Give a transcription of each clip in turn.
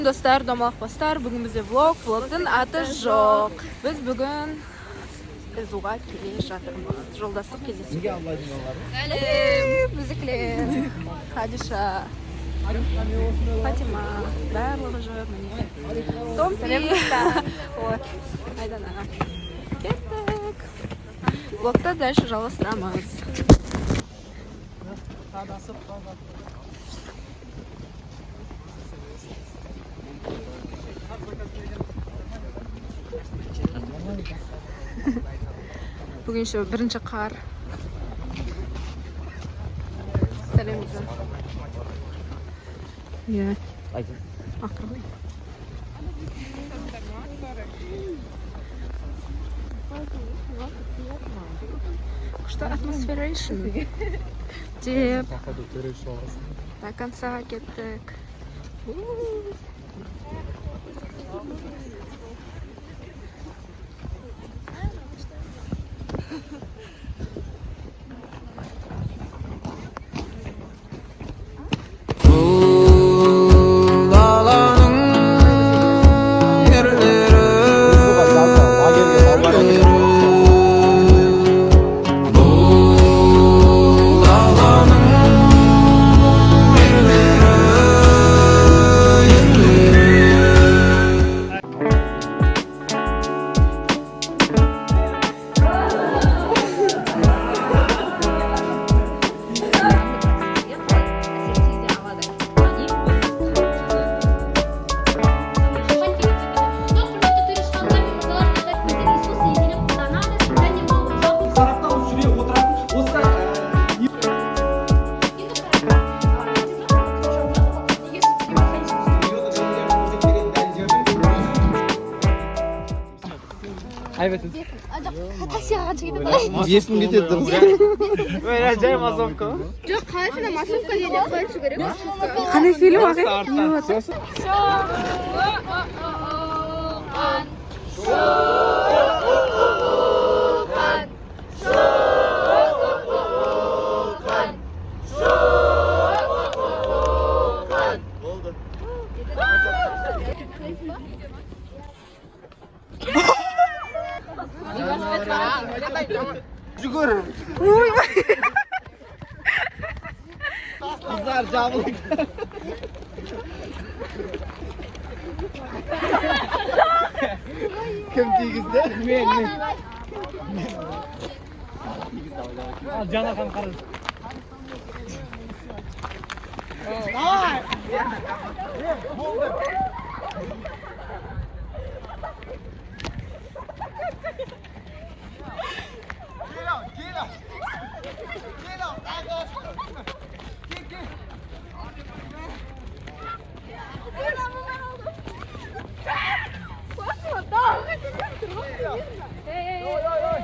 Достар, домалақ бастар, бүгін бізде влог, влогтың аты жоқ. Біз бүгін СУ-ға келе жатырмыз. Жолдастық кездесуге. Сәлем, біздікілер. Хадиша, Фатима, барлығы жүр міне. Томпи. Вот, Айдана. Кеттік. Влогты дальше жалғастырамыз. Бүгін еще бірінші қар. Сәлем, Ержан. Иә. Ақыры. Күшті атмосферейшн. Деп до конца кеттік. У-у-у. Бұл даланың ерлері, бұл даланың ерлері, ерлері. Сараптау жүре отыратын осы Таксиға қанша кетеді? 5000 кетеді дұрыс. Жай массовка. Жоқ, қалай сонда массовка дейді, қалай түсу керек? Қандай фильм, ағай? Не болады? Жүгір. Қыздар жабылып. Кім тигізді? Мен, мен. Жаңа қара. Давай! Болды. Кел ал, кел ал. Кел ал, тағы. Кел, кел. Ой, ой, ой.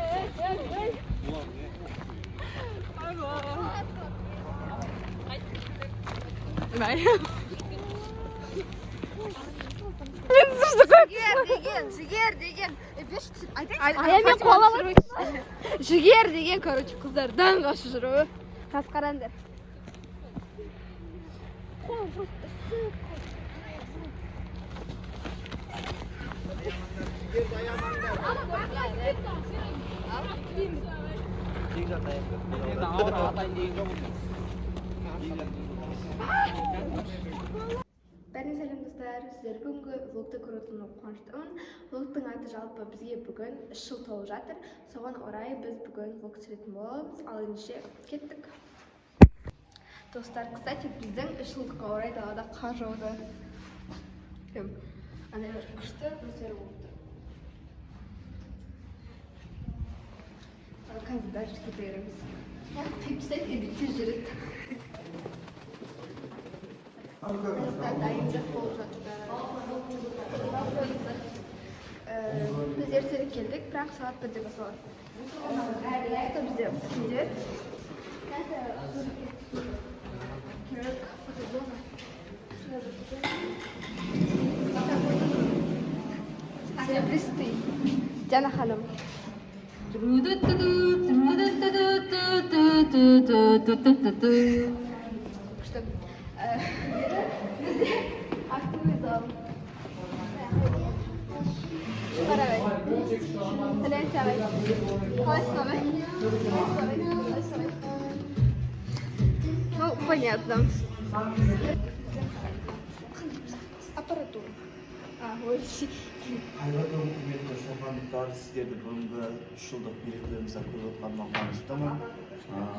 Жігер деген, жігер деген. Ая, мен қуаламын. Жігер деген, короче, қыздардан қашып жүр ғой. Қазір қараңдар. Қолым просто ісіп. Жігерді аямаңдар. Енді ауыр атайын деген жоқпын. Бәріне сәлем, достар! Сіздер бүгінгі влогты көріп отырғаныма қуаныштымын. Влогтың аты жалпы бізге бүгін 3 жыл толып жатыр. Соған орай біз бүгін влог түсіретін боламыз. Ал ендеше кеттік. Достар, кстати, біздің 3 жылдыққа орай далада қар жауды. Прям андай бір күшті атмосфера болып тұр. Ал қазір дальше кете береміз. Қиып тастайды или тез жүреді. Достар, дайындық болып жатыр. Біз ертерек келдік, бірақ сағат 1-де басталады. Это бізде күндер. Это керек фотозона. Серебристый. Диана ханым. Күшті. Бізде актовый зал. Сәлем, ағай. Қалайсыз, ағай? Қалайсыз, ағай? Қалайсыз, ағай? Ну, понятно. Аппаратура. А, ой. Қайырлы күн, құрметті шоқандықтар! Сіздерді бүгінгі 3 жылдық мерекемізді көріп отқаныма қуаныштымын.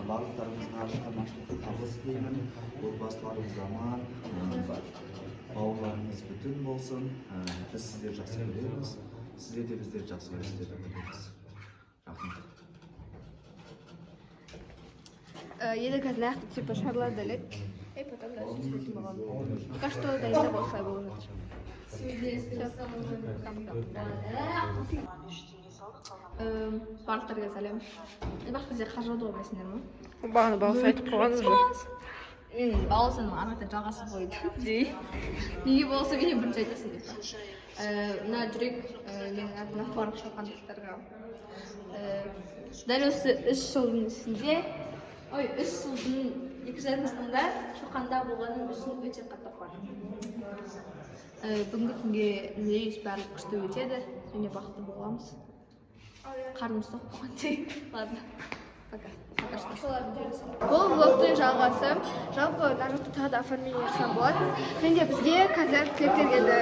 Барлықтарыңызға шығармашылық табыс тілеймін. Отбасыларыңыз аман, бауырларыңыз бүтін болсын. Біз сіздерді жақсы көреміз, сіздер де біздерді жақсы көресіздер деп ойлаймыз. Рахмет. Енді қазір нақты типа шарларды іледі. И потом дальше түсіретін боламын. Пока что дайындап осылай болып жатыр. Всё. Пока-пока. Барлықтарыңа сәлем. Бірақ бізде қар жауды ғой, білесіңдер ма? Бағана Балауса айтып қойған уже. Мен Балаусаның ары қарата жалғасы қойды. Неге болса, менен бірінші айтасың деп. Мына жүрек менің атымнан барлық шоқандықтарға. Дәл осы 3 жылдың ішінде, ой, 3 жылдың 2,5 жылында Шоқанда болғаным үшін өте қатты қуанамын. Бүгінгі күнге, надеюсь, барлық күшті өтеді және бақытты боламыз. Қарнымыз тоқ болған. Ладно, пока. Пока что бұл влогтың жалғасы. Жалпы мына жақта тағы да оформление жасаған болатын және де бізге қазір тілектер келді.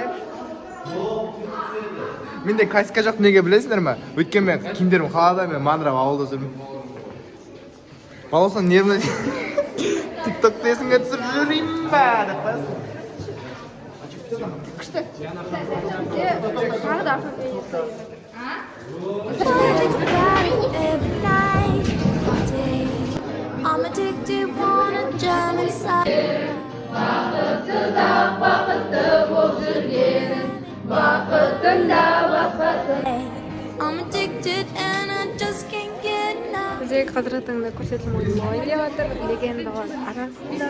Менде каска жоқ, неге білесіңдер ме? Өйткені мен киімдерім қалада, мен маңырап ауылда жүрмін. Балауса нервно, тик-токты есіңе түсіріп жүрейін ба деп қоясың. Күшті. Бізде тағы да оформление жасап жатыр. Every night, all day. I'm addicted, wanna jump inside. Бақытсыз-ақ бақытты болып жүргенін, бақыттың да басқасы. I'm addicted and I just can't get enough. Бізде қазіргі таңда көрсетілім ойын деп жатыр легендалар арасында.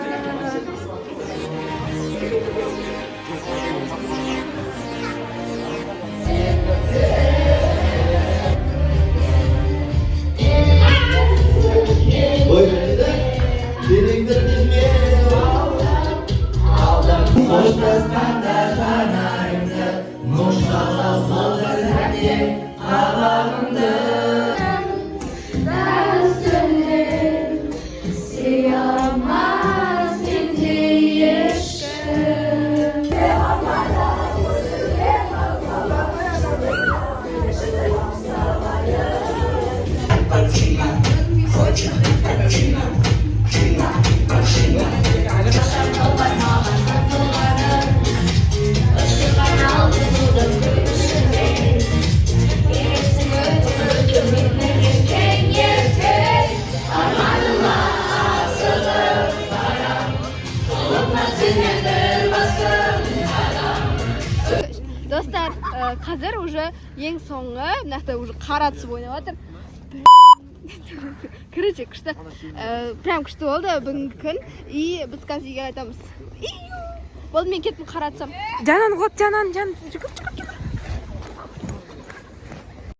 Сыймас менде ешкім. Достар, қазір уже ең соңғы, мына жақта уже қара түсіп ойнап жатыр. Короче, күшті. Прям күшті болды бүгінгі күн. И біз қазір үйге қайтамыз. Ию! Болды, мен кеттім, қара түсем. Жанан, вот, Жанан, Жан, жүгір, жүгір, жүгір.